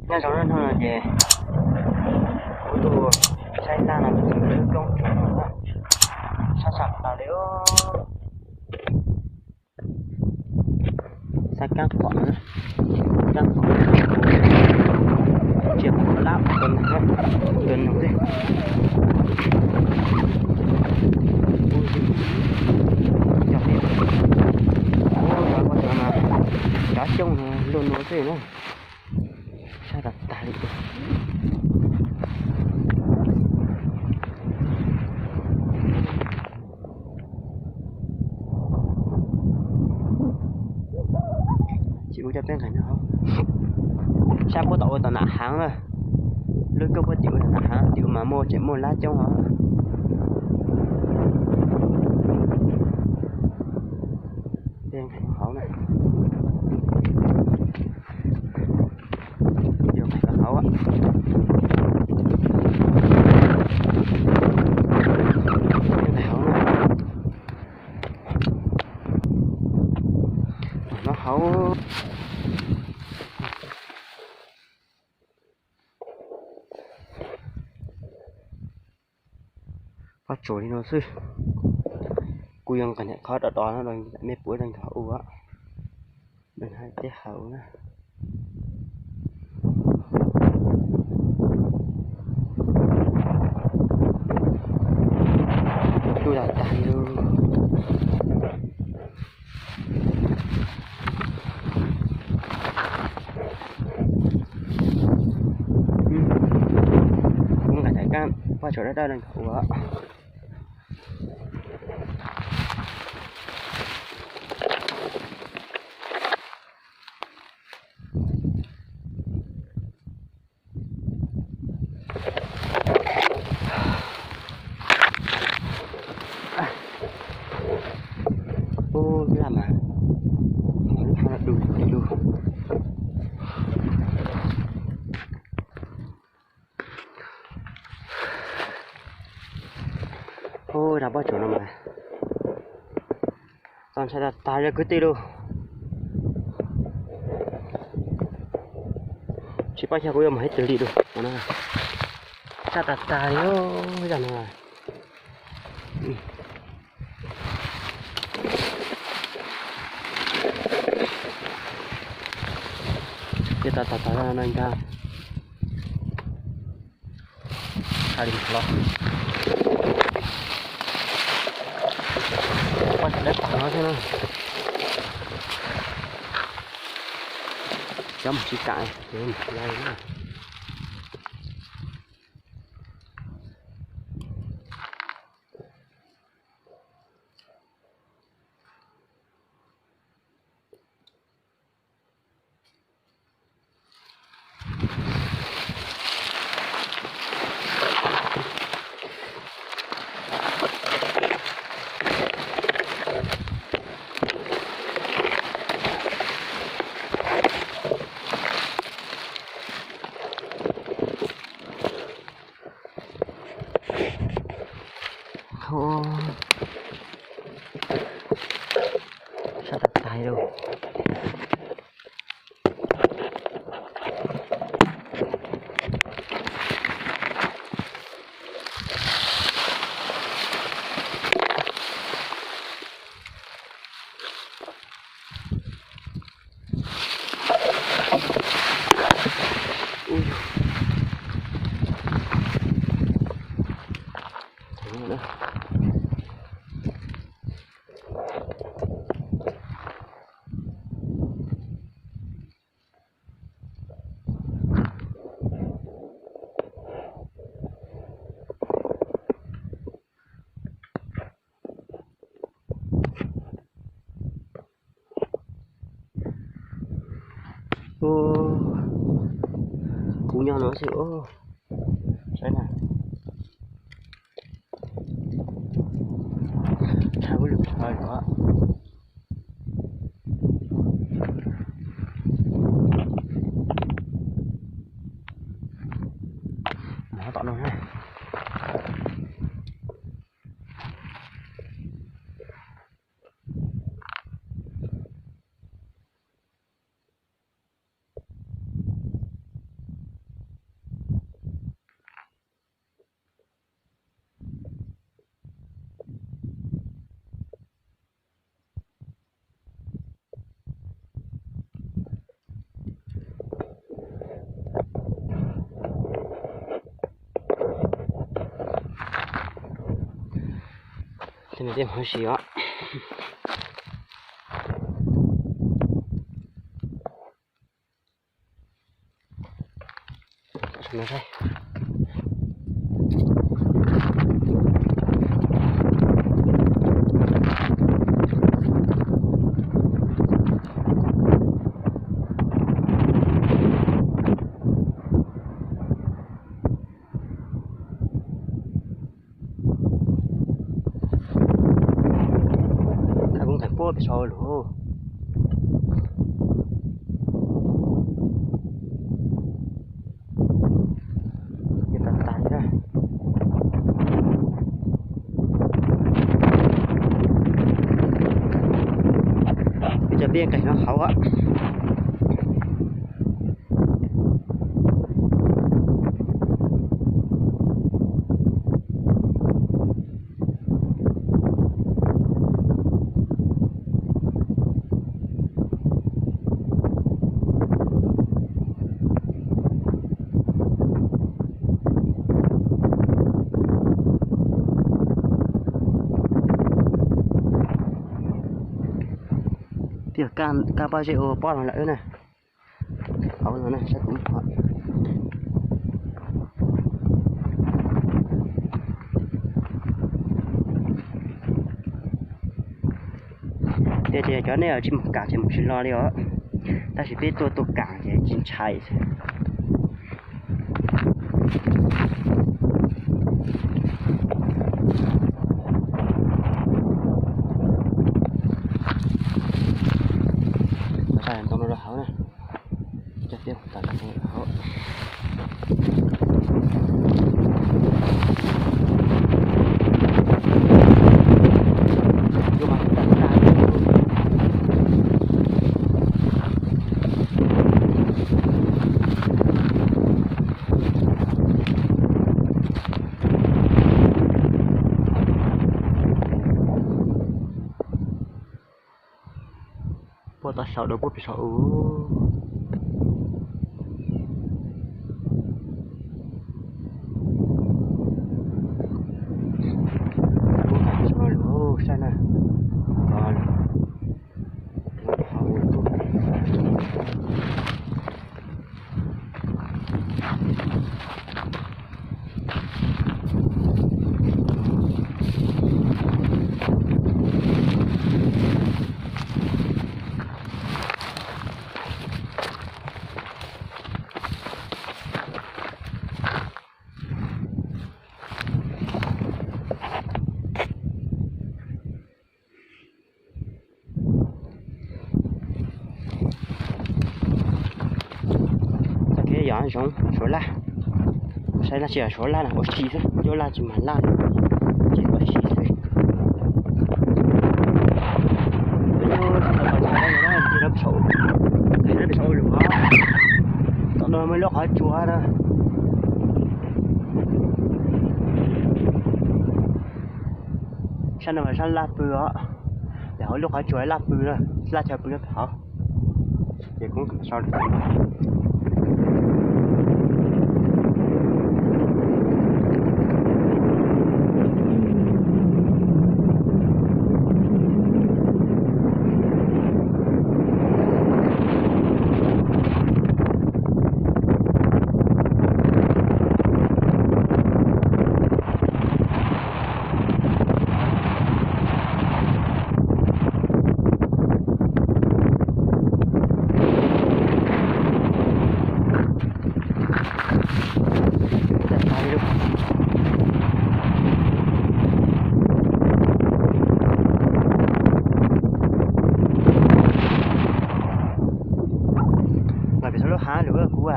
Nyob zoo no ces kuv tuaj saib laj no, lub roob tsuas no sab sab tas li. Xav kab pom, kab pom, tsiaj pom lab, tua noog xwb. Cov peb, cov coob, cov coob luaj no xwb na. Sab tas tas li. Tsis ua cov peb nqes no, sab puab tom ua tom nam haav na. Lub koj puab tim ua tom nam haav, tim ua mas muaj tseem muaj lab coob os. Peb nqes hauv na. Yuav nqes hauv. Nqes hauv na. No hauv. Paj tsuas li no xwb. Kuv yuav nqes niam qhov do do no, mej puav leej nrog ua, leej hais teb hawm na. Tuaj tag tag li lauj. Kuv nqa daim kab paj tsuas dawb dawb no nkaus ua. Ub, laj mas, lub hauv no du lug. Ub, rau paj tsuas no mas txaus ntshai tas tas li kwv tij lauj. Tsis paub xyov kuv yuav mus hais twg li lauj. Sab tas tas li zaj no. Ces tas tas tas no ntag. Hais li los, poj niam dab tag no thiab na. Cov mus tsis kam, cov mus lawm na. Sab tas tas li lauj. Kuv nyob no xwb os. Saib na. Tshaj lub lwm hawv los. Mus tom no na. Tej no tej hmov si os. Kuv nqes puag pem saud lawm. Peb cov peb nqes no hauv. Tiag, kab pob zeb ua pob no lawm na. Hauv no na, saib kuv. Tiag tiag cov nej tsis mus kam ces mus tsis los li os. Tab sis peb tuaj tuaj kam ces tsis ntshai xwb. Ntoo no rau hauv na. Cov peb tas hauv. Puag tod saud rau puag pem saum u. Saib na. Tag kis yog zoov Suav Laj, saib Laj tsis yog Suav Laj na, ua si xwb, Nyab Laj tsis mag Laj li, ces ua si xwb. Tom no muaj lub qhov tsua na. Sab no mas sab Laj pw os, ces hauv lub qhov tsua Laj pw na, Laj chaw pw nyob hauv. Ces kuv sau Los pem saum lub hav lawm kuv.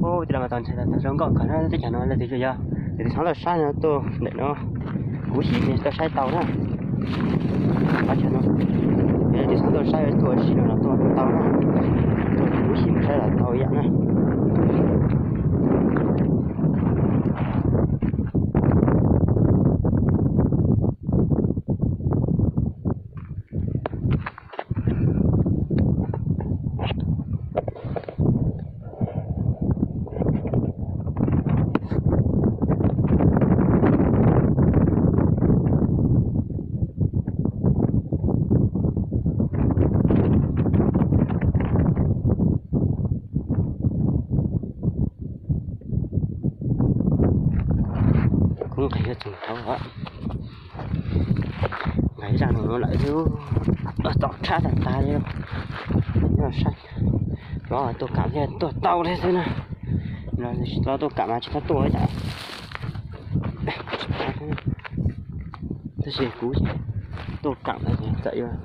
Ub, tis los mas tau ntshai tau zoo nkauj kawg na, teb chaws no leej twg yog leej twg xav tuaj saib no tuaj ntawm no, kuv xyim tau saib tau na. Qhov chaw no, leej twg xav tuaj saib tuaj ua si no los tuaj tau na, kuv xyim mus saib los tau ib yam na. Kuv nqis yuav txog thaum nqis zaj no lawm xwb, txaus tshaj tag tag li. Nyob saib, los tuaj kam thiaj tuaj tau li xwb na. Los tsis tau tuaj kam mas tsis tau tuaj ib yam. Tab sis kuv tuaj kam lawm ces txawm yuav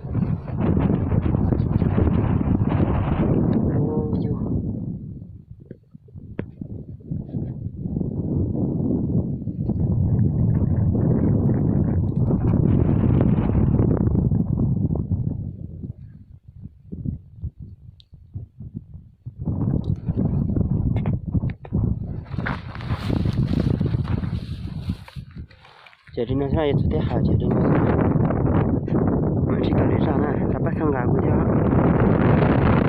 Ces li no xwb, yuav txog teb hais ces li no. Mam ntsib koj lwm zaj na, rov pab txhawb nqa kuv thiab.